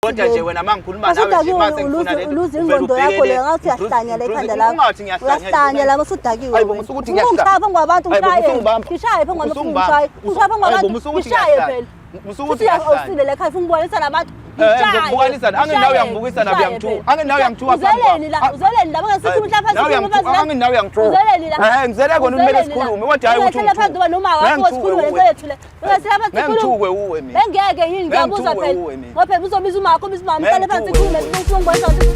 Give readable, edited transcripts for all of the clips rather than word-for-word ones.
Kodwa nje wena mangikhuluma nawe nje mase ngifuna lento. Uluze ingqondo yakho le ngathi uyahlanya la ekhanda lakho. Ungathi ngiyahlanya. Uyahlanya la usudakiwe. Hayibo musukuthi ngiyahlanya. Ungishaya phambi kwabantu ngishaye. Ngishaye phambi kwabantu ngishaye. Ngishaye phambi kwabantu ngishaye phela. Musukuthi ngiyahlanya. Awusile la ekhaya ufuna ukubonisa labantu. Ngiyakubukisa anginawe uyangibukisa nabi uyangithuka. Anginawe uyangithuka phambi. Uzeleni la? Uzeleni la? Bangasithi umhla phansi sikhulume phansi. Anginawe uyangithuka. Uzeleni la? Ngizele kona kumele sikhulume kodwa hayi ukuthi ungithuka. Phansi noma wakho sikhulume lento yethu le. Ungasihamba sikhulume. Ngangithukwe uwe mina. Bengeke yini ngiyabuza phela. Ngoba phela uzobiza umakho ubiza umama uhlale phansi sikhulume ufuna ungibonisa ukuthi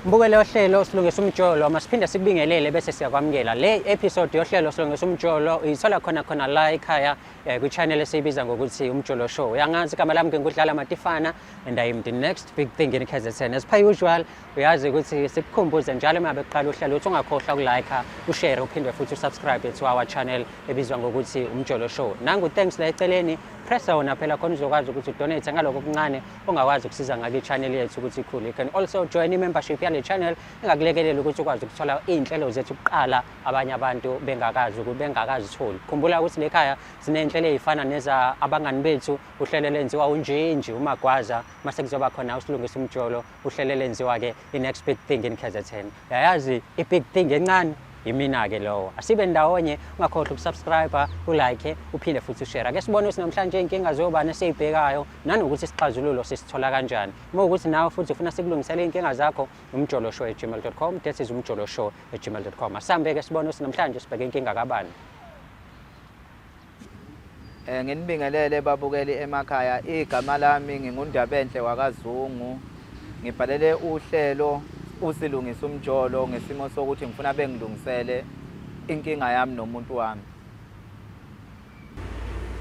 Mbukelo yohlelo Silungisa Umjolo, masiphinde sikubingelele bese siyakwamukela. Le episode yohlelo Silungisa Umjolo uyithola khona khona la ekhaya kwi-channel esiyibiza ngokuthi Umjolo Show. Uyangazi igama lami nginguDlala Matifana and I am the next big thing in KZN. As per usual, uyazi ukuthi sikukhumbuze njalo uma bekuqala uhlelo ukuthi ungakhohlwa ukulike, ushare, uphinde futhi usubscribe to our channel ebizwa ngokuthi Umjolo Show. Nangu thanks la eceleni, pressa wona phela khona uzokwazi ukuthi udonate ngaloko okuncane ongakwazi ukusiza ngake i-channel yethu ukuthi ikhule. You can also join i-membership yale channel engakulekelela ukuthi ukwazi ukuthola iy'nhlelo zethu kuqala abanye abantu bengakazi bengakazitholi. Khumbula ukuthi lekhaya siney'nhlelo ey'fana neza abangani bethu, uhlelo lenziwa unjinji umagwaza, mase kuzoba khona uSilungisa Umjolo, uhlelo lenziwa-ke i-next big thing in KZN. Uyayazi i-big thing encane yimina-ke lowo. Asibe ndawonye, ungakhohlwa ukusubscribe, ulike, uphinde futhi ushare. Ake sibone ukuthi namhlanje iy'nkinga zobani esiy'bhekayo nanokuthi isixazululo sisithola kanjani. Uma ukuthi nawe futhi ufuna sikulungisele iy'nkinga zakho, umjoloshow@gmail.com, that is umjoloshow@gmail.com. Asihambe-ke sibone ukuthi namhlanje sibheke inkinga kabani. Nginibingelele babukeli emakhaya, igama lami nginguNdabenhle wakaZungu. Ngibhalele uhlelo uSilungisa Umjolo ngesimo sokuthi ngifuna bengilungisele inkinga yami nomuntu wami.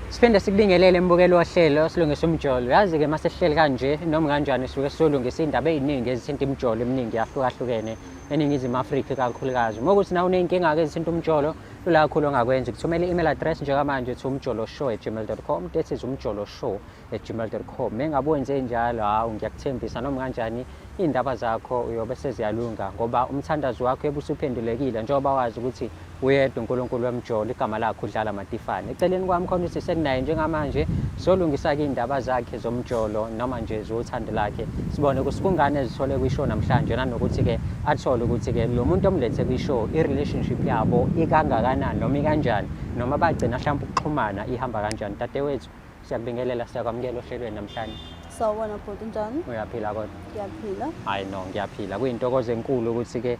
Siphinde sikubingelele mbukeli wohlelo Silungisa Umjolo. Uyazi-ke uma sesihleli kanje noma kanjani sisuke sizolungisa iy'ndaba ey'ningi ezithinta imijolo eminingi yahlukahlukene eNingizimu Afrika ikakhulukazi. Uma ukuthi nawe uney'nkinga-ke ezithinta umjolo, lula kakhulu ongakwenza ukuthumela i-email address njengamanje to umjoloshow@gmail.com, that is umjoloshow@gmail.com. Mengabe wenze njalo, hawu ngiyakuthembisa noma kanjani iy'ndaba zakho uyobe seziyalunga ngoba umthandazo wakho uyobe usuphendulekile njengoba wazi ukuthi uyedwa uNkulunkulu wemjolo, igama lakhe uDlala Matifane. Eceleni kwami khona uthi senginaye njengamanje, solungisa-ke iy'ndaba zakhe zomjolo noma nje zothando lakhe, sibone ukuthi kungani ezithole kwishow namhlanje nanokuthi-ke athole ukuthi-ke lo muntu omlethe kwishow i-relationship yabo ikangakanani noma ikanjani noma bagcina mhlawumbe ukuxhumana ihamba kanjani. Dadewethu, siyakubingelela, siyakwamukela ohlelweni namhlanje. Sawubona bhuti, unjani? Uyaphila kodwa? Ngiyaphila. Hayi no, ngiyaphila. Kuyintokozo enkulu ukuthi-ke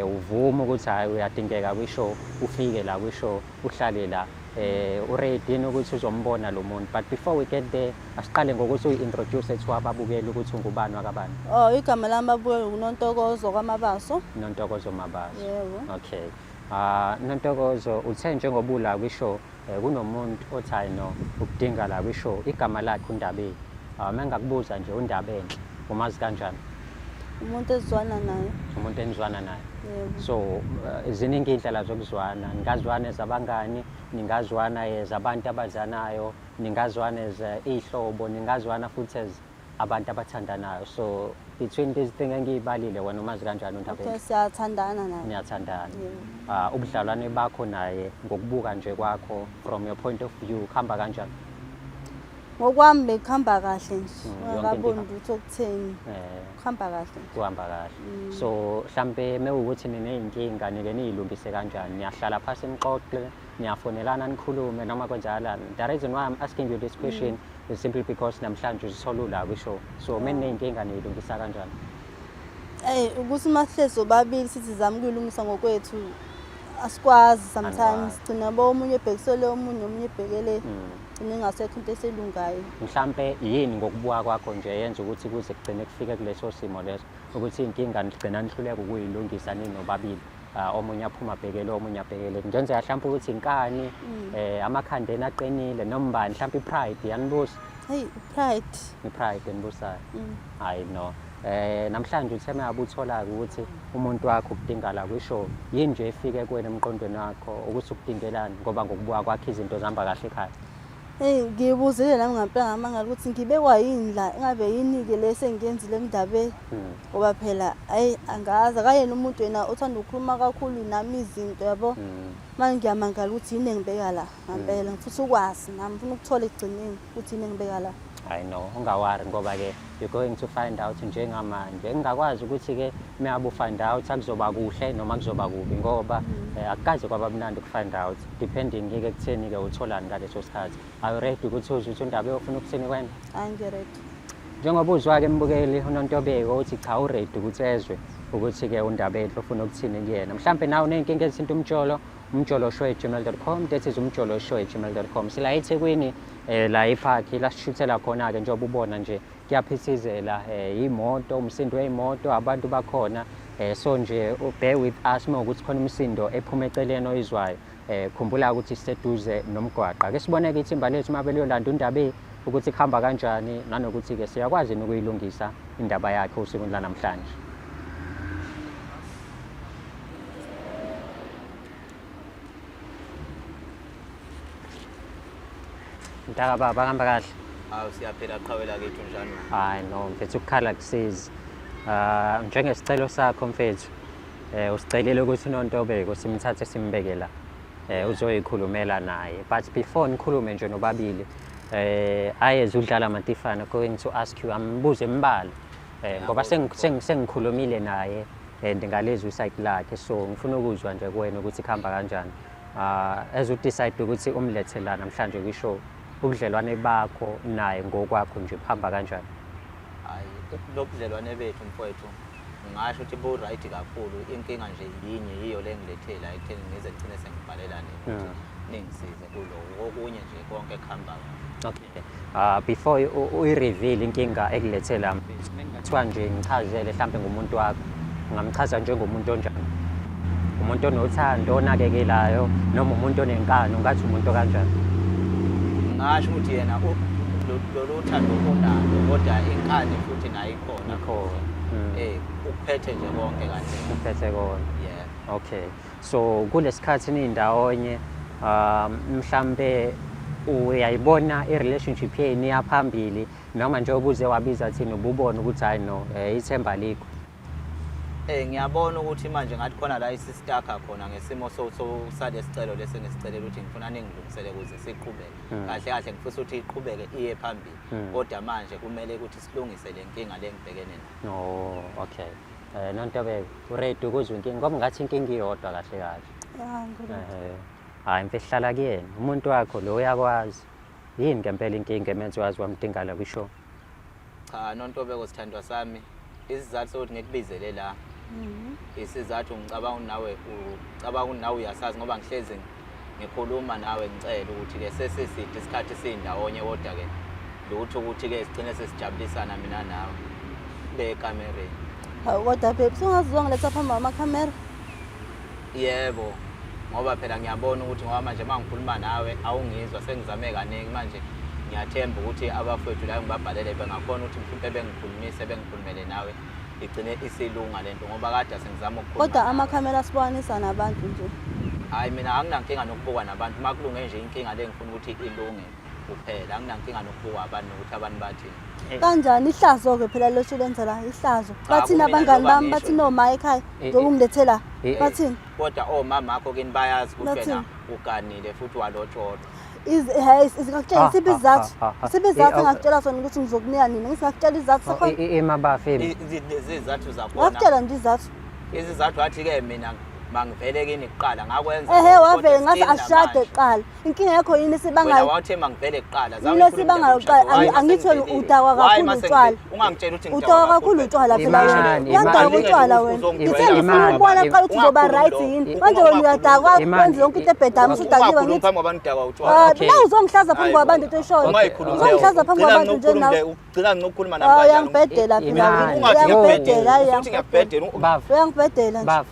uvume ukuthi hhayi uyadingeka kwishow, ufike la kwishow, uhlale la. Uready yini ukuthi uzombona lo muntu? But before we get there, asiqale ngokuthi uyi-introduce to ababukeli ukuthi ungubani wakabani. Oh, igama lami babukeli nguNontokozo kwaMabaso. Nontokozo Mabaso. Yebo. Okay. Nontokozo, uthe njengoba ula kwishow, kunomuntu othi hayi no, ukudinga la kwishow, igama lakhe uNdabeni. Mengakubuza nje uNdabenhle, umazi kanjani? Umuntu esizwana naye. Umuntu enizwana naye. Yebo. So ziningi iy'ndlela zokuzwana, ningazwana as abangani, ningazwana as abantu abazanayo, ningazwana as iy'hlobo, ningazwana futhi as abantu abathandanayo. So between these things engiyibalile, wena umazi kanjani uNdabenhle? Okay, siyathandana naye. Niyathandana. Yebo. Ubudlelwane bakho naye ngokubuka nje kwakho from your point of view kuhamba kanjani? Ngokwami bekuhamba kahle nje. Yonke into Ungakaboni ihamba. lutho okutheni. Kuhamba kahle nje. Kuhamba kahle. So mhlambe mewukuthi niney'nkinga nike niyilungise kanjani? Niyahlala phasi nixoxe, niyafonelana nikhulume noma kwenzakalani? The reason why I'm asking you this question is simply because namhlanje uzithola ula kwishow. So meniney'nkinga niyilungisa kanjani? Ey, ukuthi masihlezi sobabili sithi zama ukuyilungisa ngokwethu asikwazi sometimes. Anikwazi. Gcina bo omunye ebhekisele omunye, omunye ebhekele. Gcina ingasekho into eselungayo. Mhlambe yini ngokubuka kwakho nje yenza ukuthi kuze kugcine kufike kuleso simo leso ukuthi inkinga nigcina nihluleka ukuyilungisa ninobabili? Omunye aphuma abhekele, omunye abhekele. Kungenzeka mhlawumbe ukuthi inkani, amakhanda enu aqinile noma bani, mhlawumbe i-pride yanibusa. Hey, pride. I-pride enibusayo. Hayi no. Namhlanje uthe mengabe uthola ukuthi umuntu wakho ukudinga la kwishow, yini nje efike kuwena emqondweni wakho ukuthi ukudingelani ngoba ngokubuka kwakho izinto zihamba kahle ekhaya? Eyi ngiyibuzile nami ngampela ngamangala ukuthi ngibekwa yini la engabe yini-ke le esengiyenzile emndabeni ngoba phela ayi angazi akayena umuntu yena othanda ukukhuluma kakhulu nami izinto yabo manje ngiyamangala ukuthi yini engibeka la ngampela ngifisa ukwazi nami ngifuna ukuthola ekugcineni ukuthi yini engibeka la. Hayi no, ungawari ngoba-ke you're going to find out njengamanje. Engingakwazi ukuthi-ke uma find out akuzoba kuhle noma kuzoba kubi ngoba akukaze kwaba mnandi uku-find out depending-ke ekutheni-ke utholani ngaleso sikhathi. Are you ready ukuthi uzwe ukuthi uNdaba uyofuna ukuthini kwena? Hayi ngi-ready. Njengoba uzwa-ke mbukeli uNontobeko uthi cha u-ready ukuthi ezwe ukuthi-ke uNdabenhle ufuna ukuthini kuyena. Mhlampe nawe uney'nkinga ezithinta umjolo, umjoloshow@gmail.com, that is umjoloshow@gmail.com. Sila eThekwini la ephakhi la sishuthela khona-ke njengoba ubona nje kuyaphithizela iy'moto, umsindo wey'moto, abantu bakhona. So nje bear with us uma ukuthi khona umsindo ephuma eceleni oyizwayo. Khumbula ukuthi siseduze nomgwaqo. Ake sibone-ke ithimba lethu uma beliyolanda uNdabe ukuthi kuhamba kanjani nanokuthi-ke siyakwazi yini ukuyilungisa indaba yakhe osukwini lwanamhlanje. Mntaka baba kuhamba kahle? Hawu siyaphila qhawe lakithi unjani wena? Hayi no mfethu ukukhala kusizi. Njengesicelo sakho mfethu usicelile ukuthi uNontobeko simthathe simbeke la. Uzoyikhulumela naye. But before nikhulume nje nobabili ayeze udlala Matifana going to ask you ambuze imibalo. Ngoba sengikhulumile naye and ngalezwi i-side lakhe so ngifuna ukuzwa nje kuwena ukuthi kuhamba kanjani. As u decide ukuthi umlethe la namhlanje kwi-show, ubudlelwane bakho naye ngokwakho nje buhamba kanjani? Hayi, lobudlelwane bethu mfowethu ngingasho ukuthi bu-right kakhulu. Inkinga nje yinye yiyo le engilethe la ekutheni ngize ngigcine sengibhalela nina ukuthi ningisize kuloko. Okunye nje konke kuhamba kahle. Okay. Before uyi-reveal inkinga ekulethe la mfethu, kuthiwa nje ngichazele mhlampe ngumuntu wakho, ungamchaza njengomuntu onjani? Umuntu onothando, onakekelayo noma umuntu onenkani, ungathi umuntu okanjani? Ngingasho ukuthi yena lolu thando unalo kodwa inkani futhi nayo ikhona. Ikhona. Ukuphethe nje konke kahle. Ukuphethe konke. Yeah. Okay. So kulesikhathi nindawonye mhlambe uyayibona i-relationship yenu iyaphambili noma nje ubuze wabiza thina ububona ukuthi hayi no ithemba likho? Ngiyabona ukuthi manje ngathi khona la isistaka khona ngesimo salesicelo lesi engisicelela ukuthi ngifuna ningilungisele ukuze siqhubeke. Kahle kahle ngifisa ukuthi iqhubeke iye phambili. Kodwa manje kumele ukuthi silungise le nkinga le ngibhekene nayo. Oh, okay. Nontobeko, uready ukuzwa inkinga ngoba ngathi inkinga iyodwa kahle kahle. Ya, ngi-ready. Hayi mfethu hlala kuyena. Umuntu wakho lo uyakwazi. Yini ngempela inkinga emenza wazi wamdinga la kwi-show? Cha, Nontobeko sithandwa sami, isizathu sokuthi ngikubizele la isizathu ngicabanga nawe ucabanga nawe uyasazi ngoba ngihlezi ngikhuluma nawe ngicela ukuthi ke sesiside isikhathi sindawonye kodwa ke lutho ukuthi ke sigcine sesijabulisana mina nawe le ekamereni. Hawu kodwa babe sungaze ngiletha phambi kwamakhamera. Yebo, ngoba phela ngiyabona ukuthi ngoba manje uma ngikhuluma nawe awungizwa sengizame kaningi manje ngiyathemba ukuthi abafowethu la ngibabhalele bengakhona ukuthi mhlawumbe bengikhulumise bengikhulumele nawe igcine isilunga lento ngoba kade sengizama ukukhuluma. Kodwa amakhamera sibonisa nabantu nje. Hayi mina anginankinga nokubuka nabantu uma kulunge nje inkinga le ngifuna ukuthi ilunge kuphela anginankinga nokubuka abantu nokuthi abantu bathini. Kanjani ihlazo ke phela losho lenza la ihlazo. Cha, Bathini kumina abangani njengoba bami ngisho bathi noma ekhaya Eh, njengoba ungilethela bathini? Kodwa omama akho kini bayazi ukuthi Bathini? wena uganile futhi walotsholwa. Hey, ngakutshela isiphi isizathu? Isiphi isizathu engakutshela sona ukuthi ngizokunika nina? Ngisingakutshela isizathu sakhona. Emabafi. Izizathu zakhona. Ngakutshela nje isizathu. Izizathu wathi ke mina mangivele kini kuqala ngakwenza. Ehe lokho, wavele kodwa ngathi still ashade namanje. kuqala. Inkinga yakho yini Wena esibangayo? wawuthe mangivele kuqala. Yini esibangayo kuqala? Angithi wena udakwa kakhulu utshwala. Ungangitshela ukuthi Udakwa kakhulu utshwala phela wena. Uyadakwa utshwala wena. Ngithe ngifuna ukubona kuqala ukuthi uzoba right yini. Manje wena uyadakwa wenza yonke into ebhedayo usudakiwe ngithi. Phambi kwabantu udakwa utshwala. Ah, la uzongihlaza phambi kwabantu into eshoyo. Ungayikhulumi. Uzongihlaza phambi kwabantu nje nawe. Gcina ngokukhuluma nami Ah, kanjalo. uyangibhedela phela. Imani. Ungathi Uyangibhedela, ngiyakubhedela. Uthi ngiyakubhedela. Baf. Uyangibhedela nje. Baf.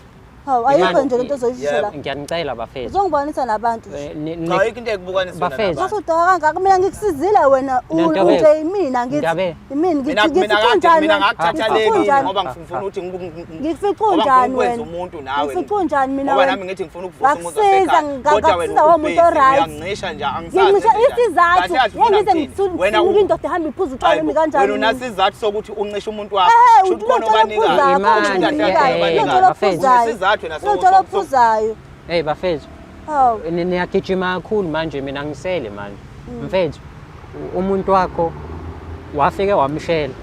Hawu ayikho nje lento ozoyisho la. Ngiyanicela bafethu. Uzongibonisa nabantu nje. Cha ayikho into ekubukanisa wena Bafethu. nabantu. Usudaka kangaka mina ngikusizile wena Ntobe. unje yimina ngithi Ndabe. yimina ngithi Mina ngithi mina kade kunjani mina wena? ngakuthatha Ngifica le kimi unjani? ngoba ngifuna ukuthi Ngikufica ngoba unjani ngifuna ukwenza wena? umuntu nawe. Ngikufica unjani mina Ngoba wena? nami ngithi ngifuna ukuvusa umuzi Ngakusiza, wasekhaya. Kodwa wena ngakusiza womuntu ubhizi, o-right. uyangincisha nje angisazi. Ngincisha nje. isizathu Kahle kahle ufuna ngize ngithini? Wena ngisinike indoda ihamba iphuza utshwala Hayi imi bo, kanjani wena mina? unasizathu sokuthi uncishe umuntu wakho. Eh, Shuthi khona utshwala obanikayo. ophuzayo, Imali, Shuthi kahle eh, kahle eh, obanikayo. bafethu. Unesizathu wena Utshwala ophuzayo. Hey bafethu, Hawu. niyagijima kakhulu manje mina ngisele manje. Mfethu, umuntu wakho wafike wamshela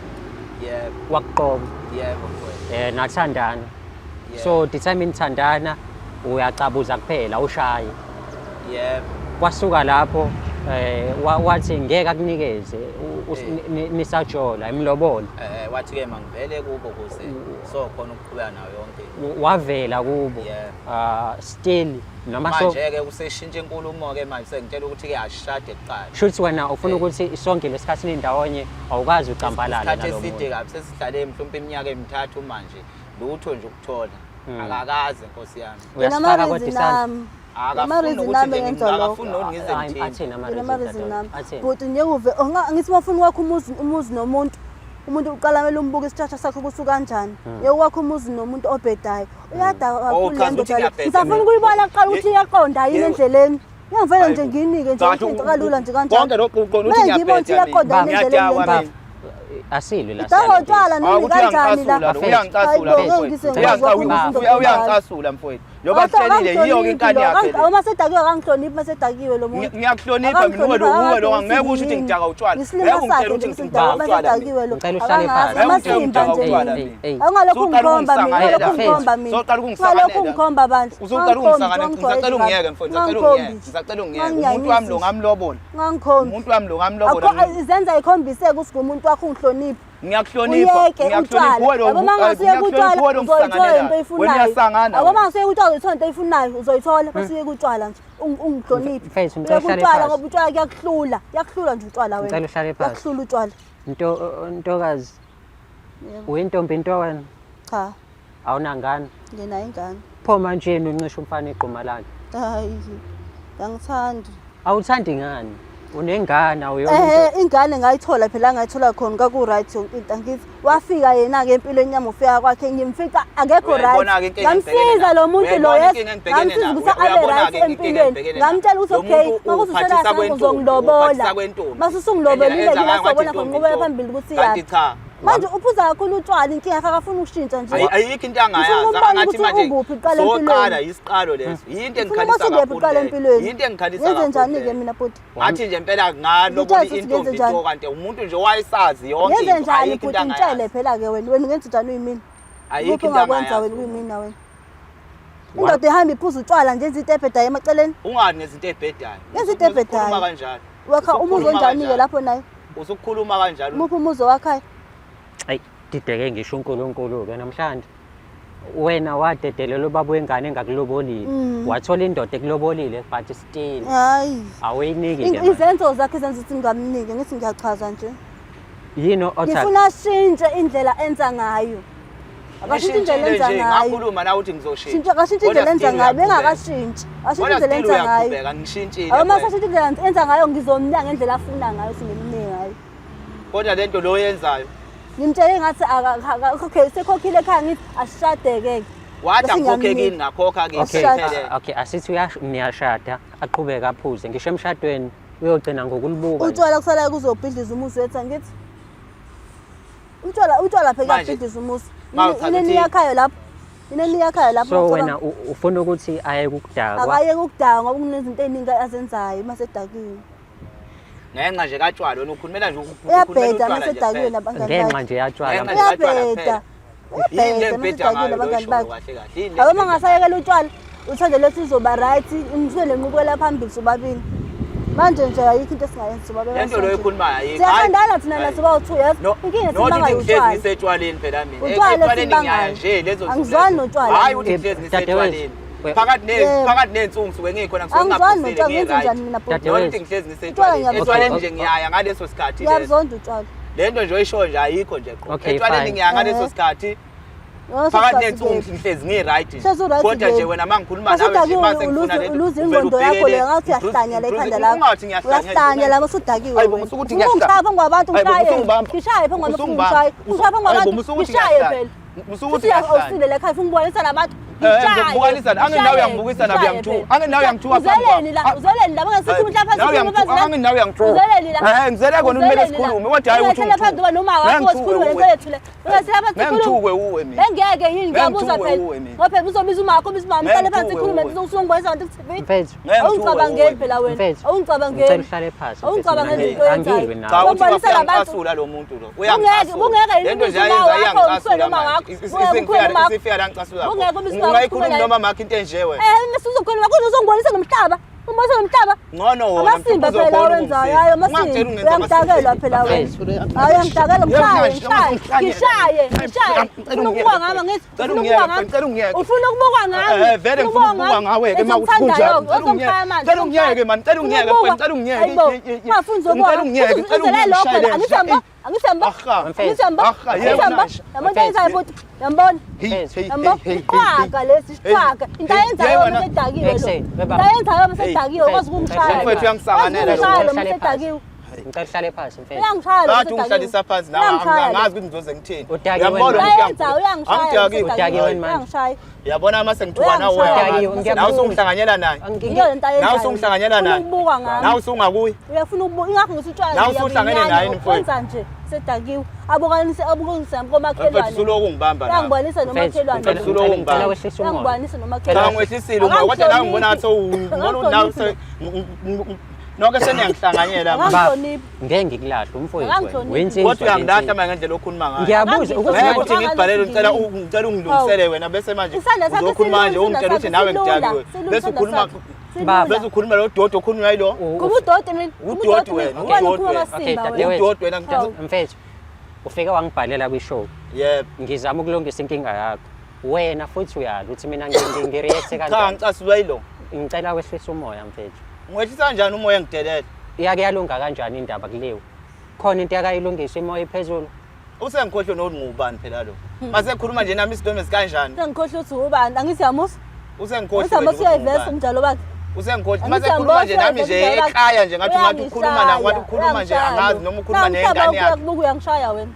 Yebo, wakuqoma yebo mfowethu. nathandana. Yebo. So the time nithandana uyacabuza kuphela ushaye. Yebo. Kwasuka lapho wathi ngeke akunikeze nisajola imlobolo. Wathi ke mangivele kubo kuze so khona ukuqhubeka nayo yonke. Wavela kubo. Yeah. Still noma so Manje ke useshintsha inkulumo ke manje sengitshela ukuthi ke ashade kuqala. Shuthi wena ufuna ukuthi sonke lesikhathi nindawonye awukwazi ucambalala Isikhathi nalo eside muntu. kabi sesihlale mhlawumbe iminyaka emithathu manje lutho nje ukuthola. Akakaze nkosi yami. Uyasifaka kodwa isandla. Nami. Akafuni Ama-reason ukuthi ami nje engenza lokho. akafuni nokuthi ngize Ayi, ngithini. athini Mina ama-reason ama-reason nami. athini? Bhuti ngeke uve ngithi uma ufuna ukwakha umuzi nomuntu umuntu uqala kumele umbuke isithatha sakhe ukuthi ukanjani. Ngeke ukwakha umuzi nomuntu obhedayo. Uyadaka Oh, kakhulu chaza le ukuthi ndoda le. ngiyabheda Ngisafuna mina. ukuyibona kuqala ukuthi iyaqonda yini Yebo. endleleni. Ngiyangivele nje Hayibo. ngiyinike nje Kahle, into kalula nje kanjalo. Konke lokhu uqonda ukuthi Kumele ngiyibone ukuthi ngiyabheda mina. iyaqonda yini endleleni Ngiyadakwa le ndoda. mina. Asilwi la. Idakwa utshwala nini Hawu, ukuthi kanjani la? uyangicasula lo, uyangicasula Hayibo, mfowethu. ngeke ngise ngikwazi ukwakha umuzi Uyangicasula mfowethu. Njengoba sitshelile yiyo-ke inkani yakhe le. Uma sedakiwe akangihloniphi uma sedakiwe lo muntu. Ngiyakuhlonipha mina uwe lo uwe lo angeke usho ukuthi ngidaka utshwala. Ngisilima Ngeke sakhe ungitshele nje ukuthi ukuthi ngidaka ngidaka uma utshwala mina. sedakiwe lo. Ngicela uhlale Akangazi, phansi. amasimba Ngeke nje utshwala mina. mina. Ey, Awungalokhu Usuqala ungikhomba mina, ukungisanganela. ungalokhu ungikhomba mina. Usuqala Ungalokhu ukungisanganela. ungikhomba bandla. Usuqala ukungisanganela. Ngisacela ungiyeke mfowethu, ngisacela ungiyeke. Ngisacela ungiyeke. Umuntu wami lo ngamlobola. Ungangikhombi. Umuntu wami lo ngamlobola. Akho izenza ikhombise ukuthi ngumuntu wakho ungihloniphe. Ngiyakuhlonipha, Uyeke ngiyakuhlonipha utshwala. uwe lo Yabo uma ngase uyeke ngiyakuhlonipha utshwala uwe lo uzoyithola into ngisanganela. Wena oyifunayo. uyasangana. Yabo wena. uma ngase uyeke utshwala uzoyithola into oyifunayo uzoyithola bese uyeke utshwala nje ungihloniphe. Mfethu, ngicela Uyeke uhlale utshwala phansi. ngoba utshwala kuyakuhlula. Kuyakuhlula nje utshwala wena. Ngicela uhlale phansi. Kuyakuhlula utshwala. Nto ntokazi. Yebo. Uyintombi into wena. Cha, Awunangane. nginayo ingane. Pho manje yena uncisha umfana igquma lakhe. Hayi. Angithandi. Awuthandi ngani? Unengane awuyona into. Ingane ngayithola phela ngayithola khona kwaku right yonke into angithi wafika yena ke empilweni yami ufika kwakhe ngimfica akekho right Uyayibona-ke inkinga engibhekene ngamsiza nayo. lo muntu lo Uyayibona yes inkinga engibhekene ngamsiza nayo. ukuthi abe Uyabona-ke right inkinga empilweni engibhekene nayo. ngamtshela ukuthi Lo okay muntu makuthi uphathisa uselasa kwentombi, uzongilobola uphathisa kwentombi. mase usungilobolile Enza ke ngayo ngathi sobona intombi ngiqhubeka intombi. phambili ukuthi Kanti yaphi cha. manje uphuza kakhulu utshwala inkinga yakhe akafuni ukushintsha nje Ayikho into angayazi Ngifuna ukubona angathi ukuthi manje ukuphi kuqala soqala empilweni. isiqalo leso. Yinto Ngifuna engikhalisa ukuthi ukephi kakhulu. kuqala leyo. empilweni Yinto engikhalisa ngenze kakhulu. njani-ke leyo. mina bhuti Ngathi nje impela ngalobola Ngitshela ukuthi intombi ngenze njani. into kanti umuntu nje wayesazi yonke ngenze into njani ayikho into bhuti ngitshele angayazi. phela-ke wena wena ungenze njani uyimina Ayikho Ukuphi into ongakwenza angayazi. wena kuyimina wena indoda ihamba iphuza utshwala nje enza into ebhedayo emaceleni Ungathi nezinto ezibhedayo. Yenza into ebhedayo. Usukhuluma kanjalo. wakha umuzi Usukhuluma onjani-ke kanjalo. lapho naye Usukhuluma kanjalo. umuphi umuzi owakhayo Ayi, dideke ngisho uNkulunkulu ke namhlanje. Wena wadedelela ubaba wengane engakulobolile. Wathola indoda ekulobolile but still hayi awuyiniki ke. manje. Izenzo zakhe zenza ukuthi ngingamniki ngithi ngiyachaza nje Yini otha ngifuna ashintshe indlela enza ngayo akashintshe indlela Ngishintshile enza nje ngayo ngakhuluma nawe ukuthi ngizoshintsha. Shintsha akashintshe Kodwa indlela enza still ngayo uyaqhubeka. bengakashintshi ashintshe Kodwa indlela still enza ngayo uyaqhubeka ngishintshile. Abo kuwena. masashintshe indlela enza ngayo ngizomnika ngendlela afuna ngayo singimnike ngayo Kodwa lento lo oyenzayo ngimtshele ngathi okay sekhokhile ekhaya ngithi asishade-ke wathi Bese angikhokhe ngiyamnika. kini ngakhokha kini Okay, Ashade. sekuphelele. okay, asithi niyashada aqhubeke aphuze. Ngisho emshadweni uyogcina ngokulibuka. nje. utshwala kusala kuzobhidliza umuzi wethu angithi utshwala utshwala phela Manje, kuyabhidliza umuzi ma uchaza yini ukuthi- eniyakhayo lapho yini eniyakhayo lapho So ngicabanga? wena ufuna ukuthi aye kukudakwa. akayeke ukudakwa ngoba kunezinto ey'ningi azenzayo uma sedakiwe Ngenxa nje katshwala wena ukhulumela nje ukhulumela uyabheda utshwala uma nje sedakiwe kuphela. nabangani Ngenxa bakhe nje yatshwala. Ngenxa nje katshwala uyabheda kuphela. Yini le uyabheda uma ngibheda sedakiwe ngayo lo nabangani oyishoyo bakhe kahle kahle? Yini le abo uma ngibheda ngasayekela utshwala uthando lethu izoba right ngisuke nenqubekela phambili sobabili manje nje ayikho into esingayenza sobabili Le nto lo oyikhulumayo ayikho. siyathandana thina Hayi. nasobawu-two yazi No, inkinga not esibangayo ukuthi ngihlezi utshwala ngisetshwaleni phela mina. Utshwala Etshwaleni ngiyaya esibangayo. nje lezo zinto Angizwani lezo. notshwala Hayi mina. ukuthi ngihlezi Dadewethu, ngisetshwaleni. Phakathi Yebo. phakathi ney'nsuku ngisuke ngikhona ngisuke Angizwani ngingaphuzile notshwala ngenze ngi-right. njani mina bhuti Dadewethu. Not ukuthi ngihlezi Utshwala ngisetshwaleni. ngiyabuzonda. Etshwaleni Okay. nje ngiyaya ngaleso sikhathi leso. ngiyabuzonda utshwala Le nto nje oyishoyo nje ayikho nje qho. Okay, Etshwaleni fine. ngiyaya ngaleso sikhathi. Phakathi nensuku ngihlezi ngi-right nje. Hlezi u-right Kodwa nje nje. wena uma ngikhuluma nawe nje mase ngifuna lento. Uluze uvele ingqondo yakho ubhekele, le ngathi uyahlanya la ekhanda lakho. Ungathi ngiyahlanya. Uyahlanya la usudakiwe. Hayi bo, musuke uthi ngiyahlanya. Ungishaye phambi kwabantu Hayi bo, ngishaye. usungibamba. Ngishaye phambi kwabantu Usungibamba. ngishaye. Ngishaye phambi Hayi bo, kwabantu musuke uthi ngishaye ngiyahlanya. phela. Musuke uthi Futhi ngiyahlanya. awusile la ekhaya ufuna ukubonisa labantu. Eh, Ngishaye. ngizokubukisa la. Anginawe Ngishaye. uyangibukisa nawe Ngishaye uyangithuka. phela. Anginawe uyangithuka phambi Uzeleni la, kwami. uzeleni la bangasikhuluma mhlawumbe Nawe uyangithuka, anginawe uyangithuka. Uzeleni la. Eh, ngizele kona kumele sikhulume, kodwa hhayi ukuthi ungithuke. Phambi noma wakho Ngeke sikhulume ngithuke lento yethu le. Ungasela phansi Ngeke sikhulume. ngithuke uwe mina. Bengeke yini ngiyabuza Ngeke ngithuke phela. uwe mina. Ngoba phela uzobiza umama, ubiza umama, Ngeke uhlale phansi ngithuke sikhulume uwe. usungibonisa abantu ku-TV. Mfethu. Ngeke ngithuke Awungicabangeli uwe. phela wena. Mfethu. Awungicabangeli. Ngicela uhlale phansi. mfethu, Awungicabangeli mina into oyenzayo. angilwi nawe. Cha uthi Wangibonisa labantu. uyangicasula lo muntu lo. Bungeke yini Lento nje ubize ayenza uma wakho, iyangicasula ukhwele uma manje. wakho. Bungeke ukhwele uma wakho. Isifika la ngicasula. Bungeke ubize uma wakho, Ungayikhulumi ukhwele noma makho into enje wena. Eh, mase uzokhuluma kodwa uzongibonisa nomhlaba. Umbonisa nomhlaba. Ngcono wona. Amasimba phela owenzayo, hayi amasimba. Uyangidakelwa phela wena. Hayi uyangidakelwa ngishaye, ngishaye. Ngishaye, ngishaye. Ufuna ukubukwa ngami angithi? Ngicela Ufuna ungiyeke, ukubukwa ngami? ngicela ungiyeke. Ufuna ukubukwa ngami? Eh, vele ngifuna ukubukwa ngawe-ke uma kuthi kunjalo. Ngicela Ngicela ungiyeke. Ngicela ungiyeke man, ngicela ungiyeke, ngicela ungiyeke. Ungafuni uzobukwa. Ngicela ungiyeke, ngicela Uzele lokho ungishayele. phela. Angithi Angithi Aha. Angithi Aha, yebo, Angithi nasha. Yabona into ayenzayo futhi. Yambona? Hey, Mfethu. hey, Yambona? hey, hey, Isiqhwaga lesi, isiqhwaga. Into ayenzayo Yebo, uma na- esedakiwe lo. Ekuseni, Into ayenzayo uma esedakiwe Mfethu, ukwazi ukumshaya. Mfethu uyangisanganela lo. Ukwazi ukumshaya lo uma Uhlale phansi. esedakiwe. Ngicela uhlale phansi mfethu. Uyangishaya lo Kade ungihlalisa phansi nawe Uyangishaya lo. angazi ukuthi ngizoze ngithini. Udakiwe Uyambona manje. ukuthi Uyayenza, uyangihlaya. Angidakiwe. Udakiwe manje. Uyangishaya. Uyabona uma sengithuka nawe Uyangihlaya. uyazi. Nawe usungihlanganyela naye. Iyo lento ayenzayo. Nawe usungihlanganyela naye. Ufuna ukubukwa ngami. Nawe usungakuye. Uyafuna ukubuka ingakho ngithi utshwala Nawe usuhlangene naye mfowethu. Wenza nje sedakiwe. Abukanise abukanise komakhelwane. Mfethu usuloku ungibamba la. Uyangibonisa Mfethu, nomakhelwane. ngicela- Usuloku ungibamba. ngicela wehlise umoya. Uyangibonisa Cha nomakhelwane. ngwehlisile umoya kodwa nawe ngibona ngathi ngibona ukuthi nawe nonke seniyangihlanganyela manje. Akangihloniphi. Ngeke ngikulahle umfowethu wena. Akangihloniphi. Uyinsizwa Kodwa uyangilahla lensizwa. manje ngendlela okhuluma ngayo. Ngiyabuza ukuthi Ngeke manje ukuthi ngikubhalele ngicela ngicela ungilungisele wena bese manje Isandla sakhe uzokhuluma manje silula, ungitshela ukuthi isandla nawe sakhe ngidakiwe. silula, Bese isandla ukhuluma sakhe silula. bese ukhuluma lo dodi okhulunywa yilo. Kuba udoti mina. Kuba Udoti udoti wena, mina. Ubani udoti ukhuluma wena. Okay, amasimba wena. dadewethu. Udoti wena ngitshela. Hawu. Mfethu, ufike wangibhalela kwi-show. Yebo. Ngizama ukulungisa inkinga yakho. Wena futhi uyala ukuthi mina ngi-react Cha kanjani. ngicasulwa yilo. Ngicela wehlise umoya mfethu. Ngiwehlisa kanjani umoya engidelela? Iyake yalunga kanjani indaba kuliwe? Khona into yakayilungisa imoya iphezulu. Usengikhohlwe nokuthi ngubani phela lo. Mase khuluma nje nami isidome sikanjani? Sengikhohlwe ukuthi ubani. Angithi yamusa. Usengikhohlwe. Angithi yamusa uyayivesa umdlalo wakhe. Usengikhohlwe. Mase khuluma nje nami nje ekhaya nje ngathi ungathi ukhuluma na ngathi ukhuluma nje angazi noma ukhuluma nengane yakhe. Uyakubuka uyangishaya wena.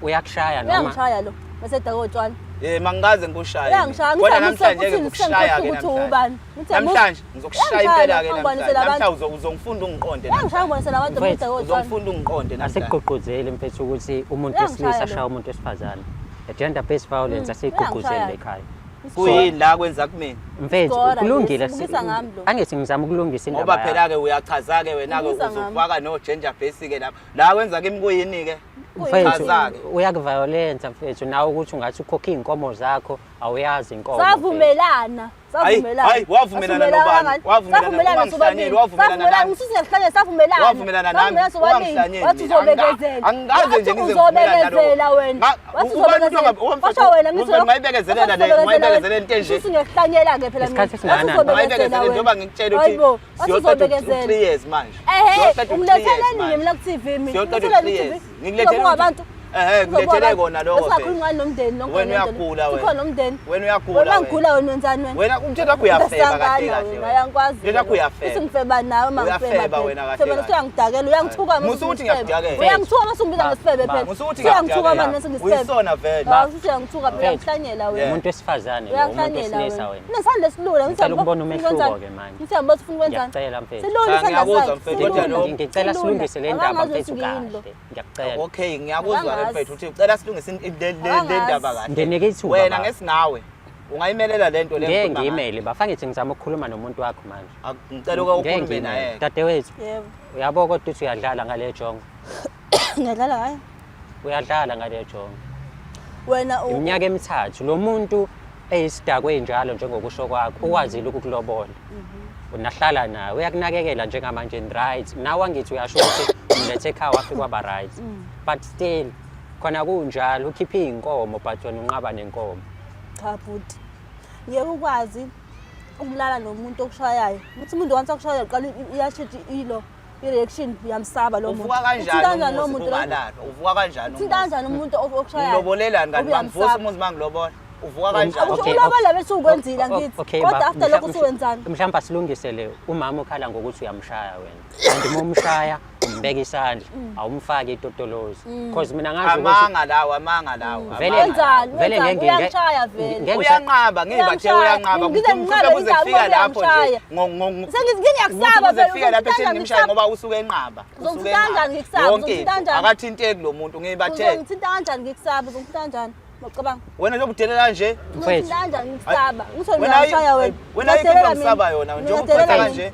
Uyakushaya noma Uyangishaya lo. Bese daka otshwala. Eh mangikaze ngikushaya. Uyangishaya. Kodwa Ngithi namhlanje uthini ngizokushaya sengikhohlwe ke ukuthi namhlanje. ubani. Ngithi yamusa. Namhlanje ngizokushaya impela ke Uyangishaya, namhlanje. Namhlanje uzongifunda ungiqonde. Uyangishaya ngibonise labantu Mfethu, bese daka otshwala. Uzongifunda ungiqonde namhlanje. asikugqugquzeli mfethu ukuthi umuntu Uyangishaya wesilisa lo. ashaye umuntu wesifazane. Gender based violence asiyigqugquzeli uyangishaya. ekhaya. Kuyini la kwenza kumina? Mfethu Isigora kulungile lesi, bukisa ngami lo. angithi ngizama ukulungisa indaba Ngoba yakho. phela ke uyachaza ke wena ke Ubukisa ngami. uzofaka no gender base ke lapha. La kwenza kimi kuyini ke? Mfethu Chaza-ke. uyakuviolence mfethu nawe ukuthi ungathi ukhokhe iy'nkomo zakho awuyazi inkomo mfethu. Savumelana. Hayi, Savumelana. hayi, wavumelana nobani? Wavumelana- Savumelana ungangihlanyeli, sobabili. wavumelana Savumelana nami. ngisuke sihlanye savumelana. Wavumelana nami, Savumelana sobabili. ungangihlanyeli Wathi mina. uzobekezela. Angikaze nje Wathi ngize ngivumelane nalokho. uzobekezela wena. Wathi Ubani umuntu uzobekezela. mfethu, Washo wena ngithi mfethu, ungayibekezelela le, ungayibekezelela into enje. Ngisuke ngiyakuhlanyela ke phela mina. Isikhathi esingakanani? Wathi uzobekezela Ungayibekezelela wena. njengoba ngikutshela Hayibo, ukuthi wathi siyoqeda uzobekezela. u-3 years manje. Ehe, Siyoqeda u-three years ungiletheleni manje. mina ku-TV mina. Siyoqeda Ungilethele u-three ku-TV. years. Ngilethele Uzobuka abantu. Ehhe, ngilethele kona lokho phela. Singakhulumi ngani nomndeni nonke Wena lento le. uyagula wena. Sikhona nomndeni. Wena uyagula Wena wena. ngigula wena wenzani wena? Wena umthetho wakho uyafeba kahle kahle. wena. Uyangikwazi. Umthetho wakho uyafeba. Uthi ngifeba nawe uma ngifeba. Uyafeba wena kahle Feba kahle. usuyangidakela, uyangithuka mase Musa ukuthi usungifeba. ngiyakudakela. Uyangithuka mase ungibiza ngesifebe phela. Musa ukuthi Usuyangithuka ngiyakudakela. manje mase ngisifebe. Uyisona vele. Hawu usuyangithuka phela Mfethu. uyangihlanyela wena. Umuntu wesifazane lo, umuntu Uyangihlanyela wesilisa wena. wena. Unesandla esilula ngithi Ngicela ukubona uyabona umehluko ke manje. Ngithi uyabona ufuna ukwenzani? Ngiyacela mfethu. Silula Cha, isandla ngiyakuzwa sakhe. mfethu, silula. kodwa lo- Ngicela Silula. silungise le ndaba Akangazi mfethu ukuthi ngiyini lo. kahle. Ngiyacela. Okay, ngiyakuzwa ke Akangazi. mfethu uthi ucela silungise le ndaba kahle. Nginike ithuba, Wena baba. ngesingawe ungayimelela le nto le Ngeke ngikhuluma ngayo. ngiyimele bafa ngithi ngizama ukukhuluma nomuntu wakho manje. Ngicela uke Ngeke ukhulume ngiyimele. naye. Dadewethu, Yebo. uyabo kodwa uthi uyadlala ngale jongo. Ngiyadlala ngayo. Uyadlala ngale jongo. Wena Iminyaka emithathu lo muntu eyisidakwe njalo njengokusho kwakho ukwazile ukukulobola. Unahlala naye uyakunakekela njengamanje right. Nawe angithi uyasho ukuthi umlethe ekhaya wafika kwaba right. But still khona kunjalo ukhiphe iy'nkomo but wena unqaba nenkomo. Cha bhuti. Ngeke ukwazi ukulala nomuntu okushayayo. Uthi umuntu once akushaya uqala iyashintsha ilo i-reaction uyamsaba lo muntu. Uvuka Uthinta kanjani kanjani lo umuzi muntu lo? ungalalwa? Uvuka kanjani Uthinta umuzi? kanjani umuntu okushayayo? Ngilobolelani kanti Uyamsaba. bangivusa umuzi mangilobola. Uvuka kanjani? Akusho Okay, ulobola bese ukwenzile angithi. Okay, Kodwa ba- after lokho usuwenzani? Mhlawumbe asilungise le umama ukhala ngokuthi uyamshaya wena. Kanti uma umshaya umbeka isandla, awumfaki itotolozi. Because mina ngazi ukuthi Amanga lawo, amanga lawo. Vele- amanga. Wenzani? Vele Wenzani? Uyangishaya vele. Uyanqaba, ngibathe Uyamshaya. uyanqaba. Ngize nginqabe Kuze indaba kufika lapho nje. uyamshaya. Sengiyakusaba Kuze vele. kufika lapho etheni Uzongithanda ngimshaye ngikusaba. ngoba usuke enqaba. Usuke Uzongithinta enqaba. kanjani ngikusaba? Yonke into. Uzongithinta kanjani? Akathinteki lo muntu ngibathe. Uzongithinta kanjani ngikusaba? Uzongithinta kanjani? Ngicabanga. Wena njengoba udelela nje. Mfethu. Uzongithinta kanjani ngikusaba? Ngithole Wena uyangishaya wena. wena ayikho into Uyadelela ongisaba mina. yona njengoba Uyadelela uphatha mina. kanje.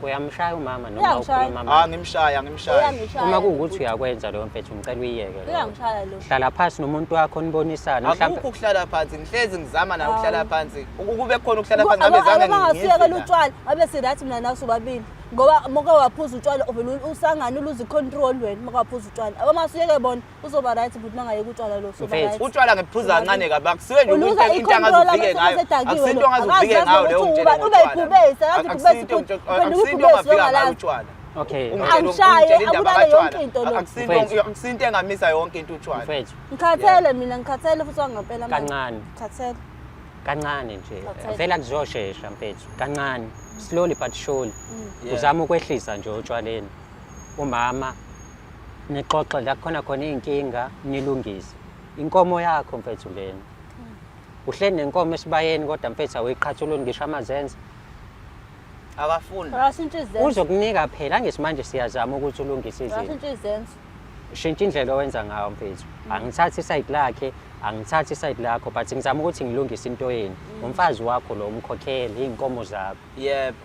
Uyamshaya umama noma Uyangishaya. ukhuluma Ah amanga. ngimshaya, ngimshaya. Uyangishaya. Uma kuwukuthi uyakwenza leyo mfethu ngicela uyiyeke leyo. Uyangishaya lo. Hlala phansi nomuntu wakho nibonisane Akukho mhlawumbe ukuhlala phansi, ngihlezi ngizama naye ukuhlala phansi. Ukube khona ukuhlala phansi ngabe zange Abangasiyekela ngize. utshwala abe si-right mina nawe sobabili ngoba moke waphuza utshwala uvele usangane uluze i-control wena moke waphuza utshwala abamasuyeke bona uzoba right but mangayeki utshwala lo uzoba Mfethu, right Utshwala ngiphuza kancane kabi akusiwe nje Uluza ukuthi into i-control angazuvike abasuke ngayo. sedakiwe Akusinto lo. ongazuvike Akazazi ngayo leyo nokuthi ngitshela ube ibhubesi, akazi ibhubesi Akusinto futhi. Uphenduka akusinto ibhubesi ongafika ngayo longalazi. utshwala. Okay. Angishaye, Ungitshela indaba abulale katshwala. yonke into lo. Mfethu. Akusinto engamisa yonke into utshwala. Mfethu Ngikhathele mina ngikhathele futhi wangempela manje. Kancane. Ngikhathele. Kancane nje. Ngikhathele. Vele akuzoshesha mfethu. Kancane. Slowly but surely. Yeah. Uzama ukwehlisa nje otshwaleni. Umama nixoxe la khona khona iy'nkinga nilungise. Inkomo yakho mfethu lena. Uhleli nenkomo esibayeni kodwa mfethu awuyiqhathululi ngisho amazenze. Akafuni. Akashintshe izenzo. Uzokunika phela ngesimanje siyazama ukuthi ulungise izinto. Akashintshe izenzo. Shintsha indlela owenza ngayo mfethu. Angithathi isayidi lakhe, angithathi isayidi lakho but ngizama ukuthi ngilungise into yenu. Umfazi wakho lo umkhokhele iy'nkomo zakho. Yebo.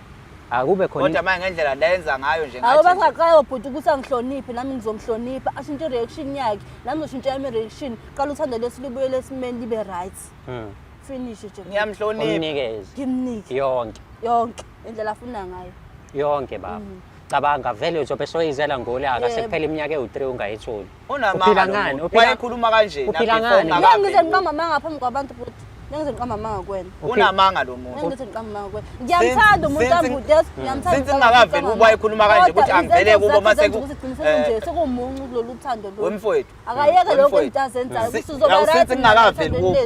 Akube khona Kodwa manje ngendlela lenza ngayo nje Hawu ngathi nje- bangaqala bhuti ukuthi angihloniphe nami ngizomhlonipha ashintshe i-reaction yakhe nami ngizoshintsha yami i-reaction qala uthando lesi libuyele esimeni libe right finish nje ngiyamhlonipha. umnikeze ngimnike yonke yonke indlela afuna ngayo yonke baba. Cabanga vele uzobe soyizela ngolaka Yebo. sekuphela iminyaka ewu-3 ungayitholi. Unamanga Uphila lo ngani? muntu. Uphila- Wayekhuluma kanje na Uphila before ngani? ungakaveli. Ngeke ngize ngiqamba amanga phambi kwabantu bhuti ngeke ngize ngiqamba amanga kuwena Unamanga lo muntu. ngeke ngize ngiqamba amanga kuwena ngiyamthanda umuntu wami bhuti yes ngiyamthanda since ngingakaveli kubo wayekhuluma kanje ukuthi angivele kubo mase ku- ukuthi gcina sekunje sekumuncu kulolu thando lolu Wemfowethu. akayeke lokho Wemfowethu. into azenzayo Si- ukuthi uzoba yawu, right since ngingakaveli kubo.